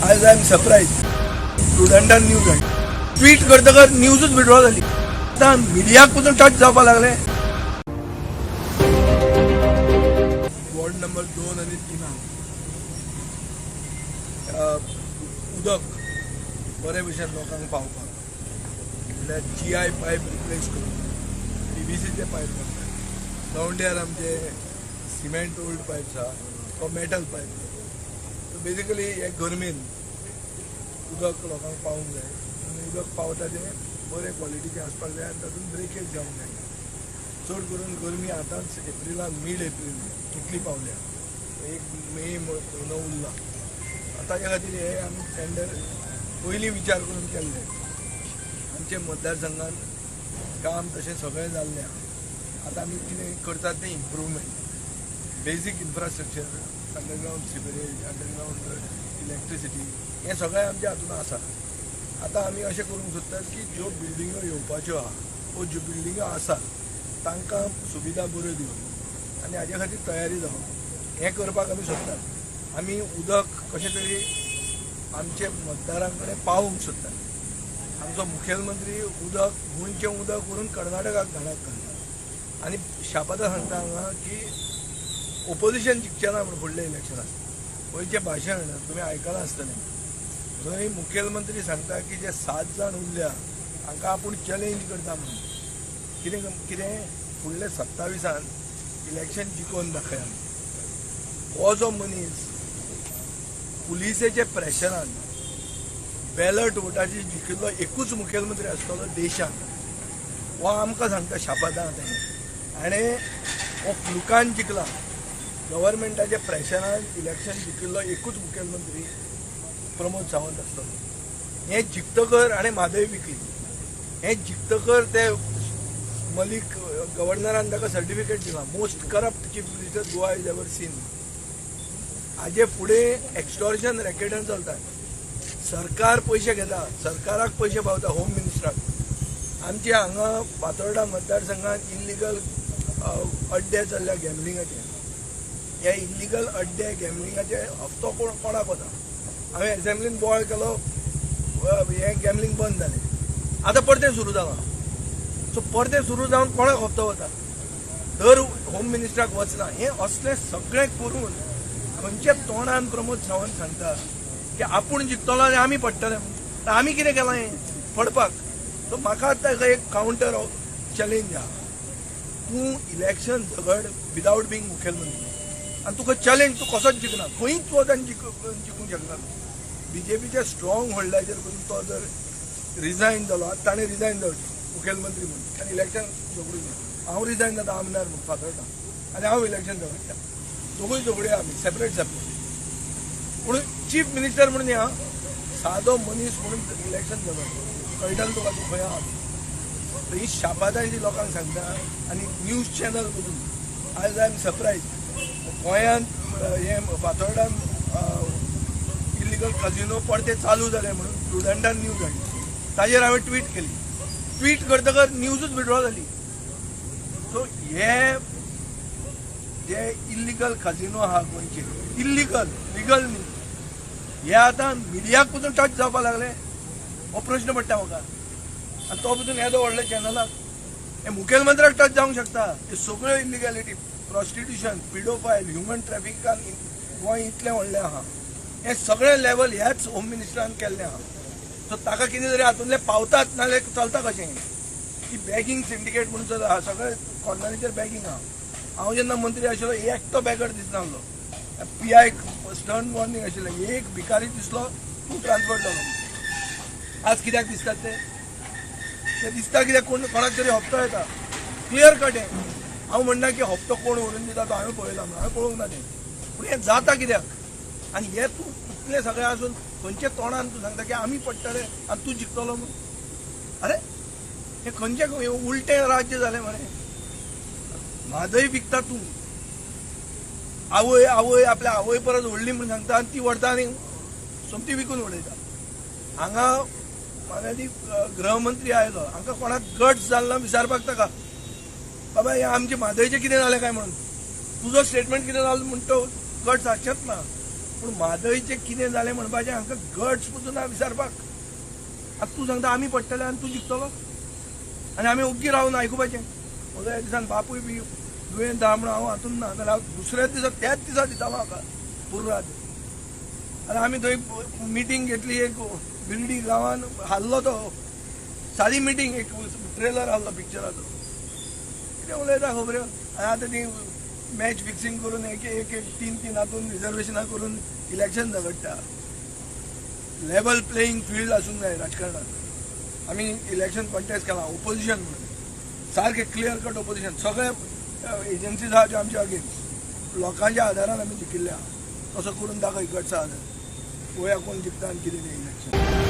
आयज I am surprise. प्रुडंटान news हाडली. Tweet करतकच न्यूजूच विड्रॉ जाली. आतां मिडियाक पसून टच जावपाक लागले. वॉर्ड नंबर 2 आनी 3 उदक बरे भशेन लोकांक पावपाक म्हणल्यार GI pipe replace करून PVCचे पायप घालतात. गांवड्यार आमचे सिमेंट ओल्ड पायप्स आहा, तो मेटल पायप. सो बेजिकली हे गरमेन उदक लोकांक पावूंक जाय आनी उदक पावता तें बरे क्वॉलिटीचें आसपाक जाय आनी तातूंत ब्रेकेज जावंक जायना. चड करून गरमी आतांच एप्रिलान, मीड एप्रील कितली पावल्या, एक मे म्हयनो उरला. ताच्या खातीर हे आमी टेंडर पयलीं विचार करून केल्ले. आमचे मतदारसंघान काम तशें सगळें जाल्लें आहा. आतां आमी कितें करतात तें improvement, basic infrastructure, underground sewerage, underground electricity, हें सगळें आमच्या हातून आसा. आतां आमी अशें करूंक सोदतात की ज्यो बिल्डिंग्यो येवपाच्यो आहा वो ज्यो बिल्डिंग्यो आसा तांकां सुविधा बऱ्यो दिवप आनी हाजे खातीर तयारी जावप, हें करपाक आमी सोदतात. आमी उदक कशें तरी आमचे मतदारां कडेन पावोवंक सोदतात. आमचो मुखेलमंत्री उदक, गोंयचें उदक व्हरून कर्नाटकाक घाणाक घालता आनी शापातां सांगता हांगा की ओपोजिशन जिखचें ना म्हूण फुडल्या इलेक्शनाक. पयचें भाशण तुमी आयकलां आसतलें, थंय मुखेलमंत्री सांगता की जे 7 जाण उरल्या हांकां आपूण चॅलेंज करता म्हणून. कितें कितें फुडल्या 27 इलेक्शन जिखोवन दाखया. हो जो मनीस पुलिसेच्या प्रेशरान बॅलट वोटाची जिखिल्लो एकूच मुखेलमंत्री आसतलो देशांत, हो आमकां सांगता शापातां. हाणें हो फ्लुकान जिखला, गव्हर्मेंटाच्या प्रेशरान इलेक्शन जिखिल्लो एकूच मुखेलमंत्री प्रमोद सावंत आसतलो. हें जिखतकर हाणें म्हादय विकली. हें जिखतकर ते मलिक गव्हर्नरान ताका सर्टिफिकेट दिलां, most corrupt chief minister Goa is ever seen. हाजे फुडें एक्स्टॉर्शन रॅकेटान चलतात. सरकार पयशे घेता, सरकाराक पयशे पावता, होम मिनिस्टराक. आमचे हांगा फातोर्डा मतदारसंघात इल्लिगल अड्डे चल्ल्या गॅमलिंगाचे. हे इल्लिगल अड्डे गॅमलिंगाचे हप्तो कोणाक वता? हांवें एसेंब्लीन बोवाळ केलो, हें गॅमलिंग बंद जालें. आतां परतें सुरू जालां. सो परतें सुरू जावन कोणाक हप्तो वता? दर होम मिनिस्टराक वचना. हें असलें सगळें करून खंयच्या तोंडान प्रमोद सावंत सांगता की आपूण जिखतलो आनी आमी पडटले. आमी कितें केलां हें पडपाक? सो म्हाका आतां एक कावंटर चॅलेंज आहा. तूं इलेक्शन झगड विदावट बींग मुखेलमंत्री आनी तुका चॅलेंज, तूं कसोच जिखना, खंयच वचून जिखूंक शकना. बीजेपीच्या स्ट्रॉंग होल्डाचेर करून तो जर रिजायन जालो, आतां ताणें रिजायन जावचें मुखेलमंत्री म्हणून आनी इलेक्शन झगडूं जाय. हांव रिजायन जाता आमदार म्हूण फातोर्डा आनी हांव इलेक्शन झगडटा. दोगूय झगडया आमी सेपरेट सेपरेट. पूण चीफ मिनिस्टर म्हणून ह्या सादो मनीस म्हणून इलेक्शन झगड, कळटलें तुका तूं खंय आहा. ही शापातां जी लोकांक सांगता आनी न्यूज चॅनल पसून आयज I am surprise. गोंयांत हें फातोर्डान इल्लिगल कजिनो परते चालू जाले म्हणून प्रुडंटान न्यूज हाडली. ताजेर हांवें ट्वीट केली. ट्वीट करतकच न्यूजूच विड्रॉ जाली. सो हे जे इल्लिगल कजिनो आहा गोंयचे, इल्लिगल, लिगल न्ही, हे आतां मिडियाक पसून टच जावपाक लागले. हो प्रश्न पडटा म्हाका. आनी तो पसून येदो व्हडल्या चॅनलाक हे मुखेलमंत्र्याक टच जावंक शकता. हे सगळ्यो इल्लिगॅलिटी, प्रॉस्टिट्युशन, पिडोफायल, ह्युमन ट्रॅफिकान गोंय इतलें व्हडलें आहा. हें सगळें लेवल ह्याच होम मिनिस्टरान केल्लें आहा. सो ताका कितें तरी हातूंतलें पावतात, नाजाल्यार चलता कशें? ती बॅगींग सिंडिकेट म्हणून चल आहा, सगळे कॉर्नराचेर बॅगींग आहा. हांव जेन्ना मंत्री आशिल्लो एकटो बॅगर दिसनासलो. PI stern वॉर्निंग आशिल्लें, एक भिकारी दिसलो तूं ट्रान्सफर जालो. आज कित्याक दिसतात ते? ते दिसता कित्याक कोण कोणाक तरी हप्तो येता. क्लियर कट हें. हांव म्हणना की हप्तो कोण व्हरून दिता तो हांवें पळयला म्हणून, हांवें पळोवंक ना तें. पूण हें जाता कित्याक? आनी हें तूं इतलें सगळें आसून खंयच्या तोंडान तूं सांगता की आमी पडटले आनी तूं जिखतलो म्हणून? अरे हें खंयचें उलटें राज्य जालें मरे. म्हादय विकता तूं, आवय आवय आपल्या आवय परस व्हडली म्हणून सांगता आनी ती व्हरता आनी सोमती विकून उडयता. हांगा म्हाका गृहमंत्री आयलो, हांकां कोणाक गट्स जाल ना विचारपाक ताका, बाबा हें आमचें म्हादयचें कितें जालें काय म्हणून. तुजो स्टेटमेंट कितें जालो म्हूण तो गट्स आसचेच ना. पूण म्हादयचें कितें जालें म्हणपाचें हांकां गट्स पसून ना विचारपाक. आतां तूं सांगता आमी पडटले आनी तूं जिखतलो आनी आमी ओग्गी रावन आयकुपाचें. म्हजो ह्या दिसान बापूय बी दुयेंत आहा म्हणून हांव हातून ना, जाल्यार हांव दुसऱ्याच दिसा त्याच दिसा दितालो हाका पुर्राद. आनी आमी थंय मिटींग घेतली एक बिर्डी गांवान, हाडलो तो सादी मिटींग, एक ट्रेलर आहलो पिक्चराचो. कितें उलयता खबऱ्यो. आनी आतां ती मॅच फिक्सिंग करून एक एक एक तीन तीन हातून रिजर्वेशनां करून इलेक्शन झगडटा. लेवल प्लेईंग फिल्ड आसूंक जाय राजकारणात. आमी इलेक्शन कॉन्टेस्ट केला ओपोजिशन म्हणून, सारकें क्लियर कट ओपोजिशन. सगळे एजन्सीज आहा त्यो आमच्या अगेन्स्ट, लोकांच्या आदारान आमी जिखिल्ले आहा. तसो करून दाखय गट्सा आदार, पळोवया कोण जिखता आनी कितें तें इलेक्शन.